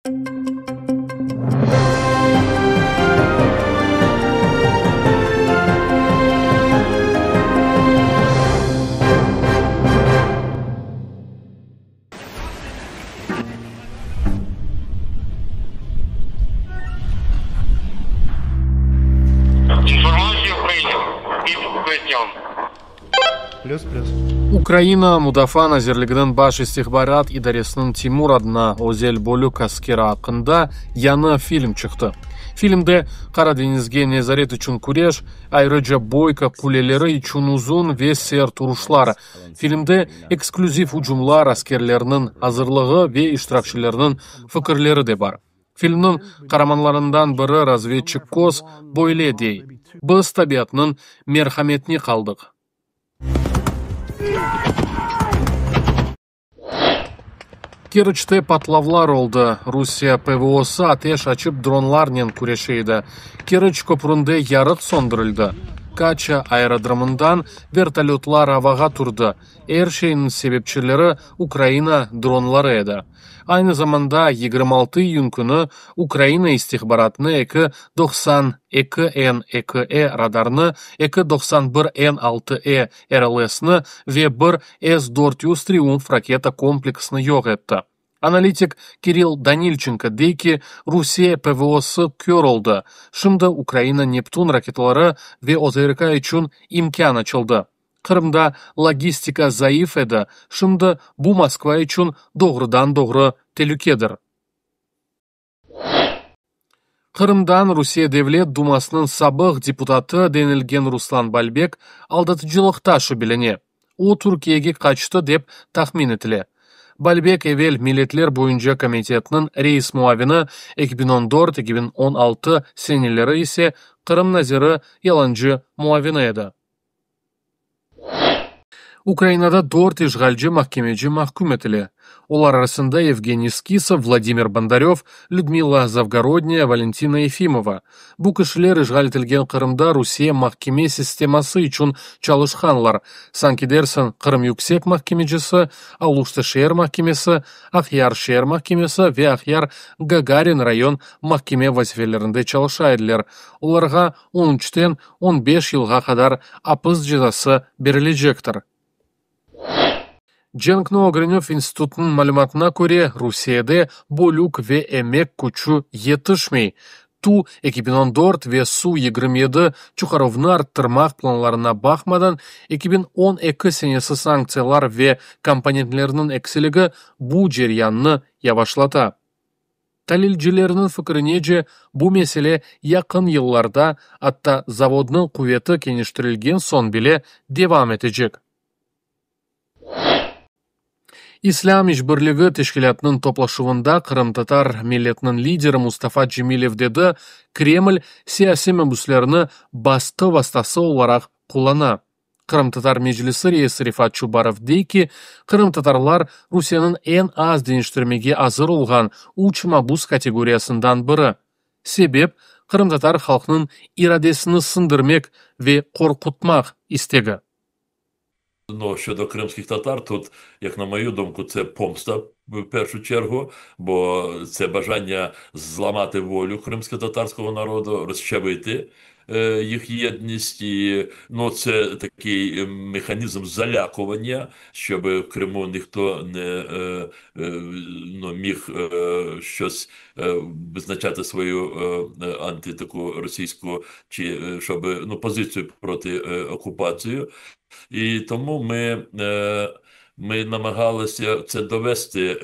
İnformatsiya prıynâv, Pis Plüs, plüs. Ukraina Mudafaa nazirliginiñ Baş istihbarat idaresiniñ Timur adına özel bölük askeri aqqında yañı film çıqtı. Filmde Qara deñizge nezaret içün küreş, ayrıca Boyko quleleri içün uzun ve sert uruşlar. Filmde eksklüziv ucumlar, askerlerniñ azırlığı ve iştirakçilerniñ fikirleri de bar. Filmniñ qaramanlarından biri razvedçik Kos böyle dey, Biz tabiatnıñ merhametine qaldıq. Keriçte patlavlar oldı, Rusiye PVOsı ateş açıp dronlarnen küreşe edi. Keriç köpründe yarıq söndürildi, Kaça aerodromından vertolötlar avağa turdı. Er şeyniñ sebepçileri Ukraina dronları edi. Aynı zamanda 26 iyün künü Ukraina istihbaratını eki 92 N eki E radarını, eki 91 N altı E RLSnı ve bir S 400 Triumf raketa kompleksini yoq etti. Analitik Kirill Danilçenko dey ki, Rusiye PVOsı kör oldı, şimdi Ukraina Neptun raketaları ve OTRK içün imkân açıldı. Qırımda logistika zayıf edi, şimdi bu Moskva içün doğrudan-doğru telükedir. Qırımdan Rusiye Devlet dumasınıñ sabıq deputatı denilgen Ruslan Balbek aldatıcılıqta şübelene. O, Türkiyege qaçtı, dep tahmin etile. Balbek evel Milletler boyunca komitetniñ reis muavini, 2014, 2016 seneleri ise Qırım naziri yalancı muavini edi. Ukrainada dört işğalci mahkemeci mahküm etile. Olar arasında Yevgeniy Skisov, Vladimir Bondaröv, Lüdmila Zavgorodnâya, Valentina Yefimova. Bu kişiler işğal etilgen Qırımda Rusiye mahkeme sisteması içün çalışqanlar, sanki dersiñ Qırım Yüksek mahkemecisi, Aluşta şeer mahkemesi, Aqyar şeer mahkemesi ve Aqyar Gagarin rayon mahkeme vazifelerinde çalışa ediler. Olarğa on üçten on beş yılğa qadar apis cezası berilecektir. Cenkni ögrenüv institutınıñ malümatına köre, Rusiyede bölük ve emek küçü yetişmey. Tu 2014 ve Su 27 çıqaruvnı arttırmaq planlarına baqmadan, 2012 senesi sanktsiyalar ve komponentlerniñ eksiligi bu ceryannı yavaşlata. Talilcilerniñ fikirince, bu mesele yaqın yıllarda, atta zavodnıñ quveti keñiştirilgen soñ bile, devam etecek. İslâm işbirligi teşkilâtınıñ toplaşuvında qırımtatar milletiniñ lideri Mustafa Cemilev dedi, Kreml siyasiy mabüslerni basqı vastası olaraq qullana. Qırımtatar Meclisi reisi Refat Çubarov dey ki, qırımtatarlar Rusiyeniñ eñ az deñiştirmege azır olğan üç mabüs kategoriyasından biri. Sebep, qırımtatar halqınıñ iradesini sındırmek ve qorqutmaq istegi. Ну, щодо кримських татар, тут, як на мою думку, це помста в першу чергу, бо це бажання зламати волю кримсько-татарського народу, розчавити їх єдність. І, ну, це такий механізм залякування, щоб в Криму ніхто не ну, міг щось визначати свою анти таку російську чи щоб, ну, позицію проти окупації. І тому ми намагалися це довести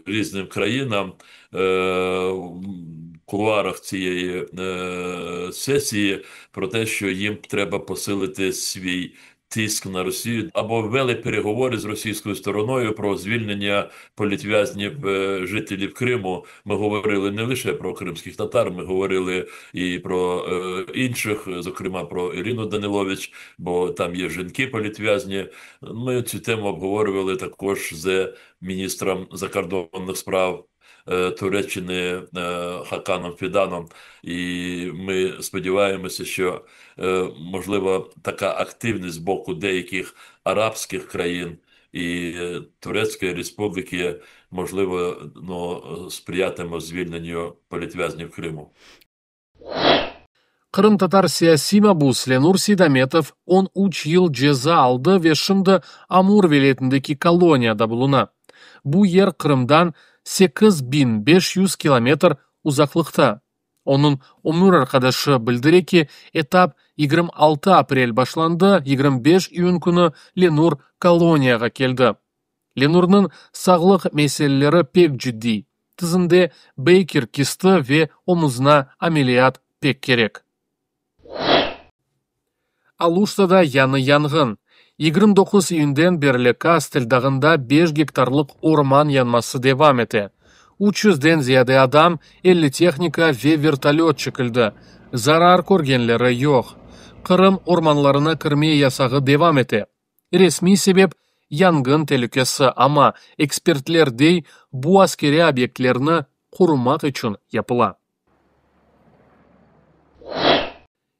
різним країнам в кулуарах цієї сесії про те, що їм треба посилити свій тиск на Росію, або вели переговори з російською стороною про звільнення політв'язнів жителів Криму. Ми говорили не лише про кримських татар, ми говорили і про інших, зокрема про Ірину Данилович, бо там є жінки політв'язні. Ми цю тему обговорювали також з міністром закордонних справ Туреччини Хаканом Фіданом. І ми сподіваємося, що, можливо, така активність з боку деяких арабських країн І Турецької Республіки, можливо, ну, сприятиме звільненню політв'язнів Криму. Qırımtatar siyasiy mabus Lenur Seydametov 13 yıl ceza aldı ve şimdi Amur vilâyetindeki koloniyada buluna. Bu yer Qırımdan 8500 kilometr uzaqlıqta. Onıñ ömür arqadaşı bildire ki, etap 26 aprel başlandı, 25 iyün künü Lenur koloniyağa keldi. Lenurnıñ sağlıq meseleleri pek ciddiy, tizinde Beyker kisti ve omuzına ameliyat pek kerek. Aluştada yañı yanğın. 29 iyünden berli Kastel dağında 5 gektarlıq orman yanması devam ete. 300-den ziyade adam, 50 tehnika ve vertolöt çekildi. Zarar körgenleri yoq. Qırım ormanlarına kirme yasağı devam ete. Resmiy sebep, yanğın telükesi, amma ekspertler dey, bu askeriy obyektlerni qorumaq içün yapıla.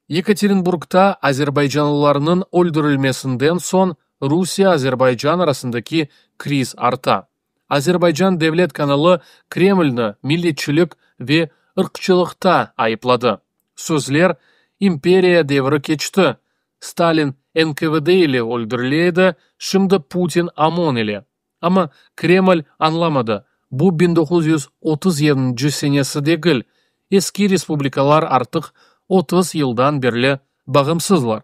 Yekaterinburgda azerbaycanlılarnıñ öldürilmesinden soñ Rusiye-Azerbaycan arasındaki kriz arta. Azerbaycan devlet kanalı Kremlni milletçilik ve ırqçılıqta ayıpladı. Sözler, imperiya devri keçti, Stalin NKVD ile öldürile edi, şimdi Putin OMON ile. Amma Kreml añlamadı, bu 1937 senesi degil, eski respublikalar artıq 30 yıldan berli bağımsızlar.